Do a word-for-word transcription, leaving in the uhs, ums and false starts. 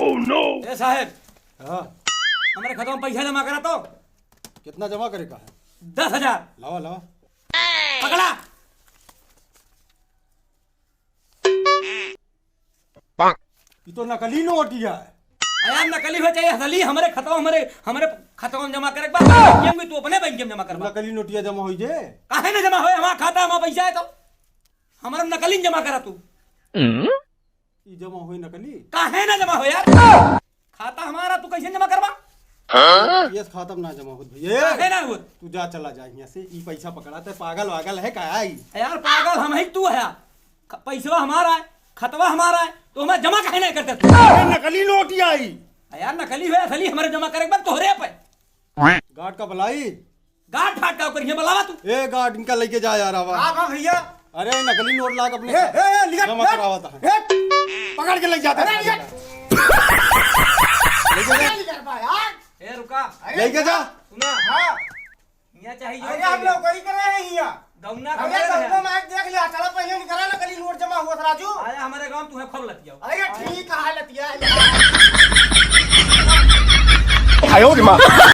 ए साहेब, हाँ। हमरे खतवा में पैसा जमा करा तो। कितना जमा करे का है? दस हजार। लावा, लावा। पकड़ा। ई तो नकली नोट ही है। अरे यार, नकली हो चाहे असली, हमरे खतवा, हमरे, हमरे खतवा में जमा करे के बा। बैंक में तू अपने बैंक में जमा करबा। नकली नोटिया जमा होई जे। काहे ना जमा होए? हमारा खाता, हमारा पैसा है तो। हमारा नकली जमा करा तू। ई जमा होई नकली? काहे ना जमा हो यार? खाता हमारा, तू कैसे जमा करबा? यस, खाता में ना जमा होत भैया। काहे ना होत? तू जा, चला जा यहाँ से। ई पैसा पकड़ा ते, पागल वागल है का आई? यार, पागल हम ही, तू है। ख-, पैसवा हमारा है, खतवा हमारा है, तो हमारा जमा काहे ना करते तू? अरे, नकली नोट ही आई। यार, नकली हो असली, हमारे जमा करे के बाद तोहरे पे। गार्ड का बुलाई। गार्ड फाट का ऊपर ये बुलावा तू। ए गार्ड, इनका लेके जा यार, आवा। हाँ, हाँ भैया। अरे नकली नोट लाके अपने ए, ए, ए, निकल, जमा निकल। करावा था। ए, पकड़ के ले जाता अरे है। निकल। लेके जा। अरे निकल बा यार। ए रुका। अरे लेके जा। सुना। हाँ। यहाँ चाहिए अरे जो हम चाहिए। नौकरी करे हैं यहाँ। गौना अरे करे हैं। गौना माइक देख लिया, चला पहले निकला नकली नोट जमा हुआ था राजू। आया हमारे गाँव, तुम्हें खूब लतिया। अरे ठीक है लतिया। आयो रे माँ।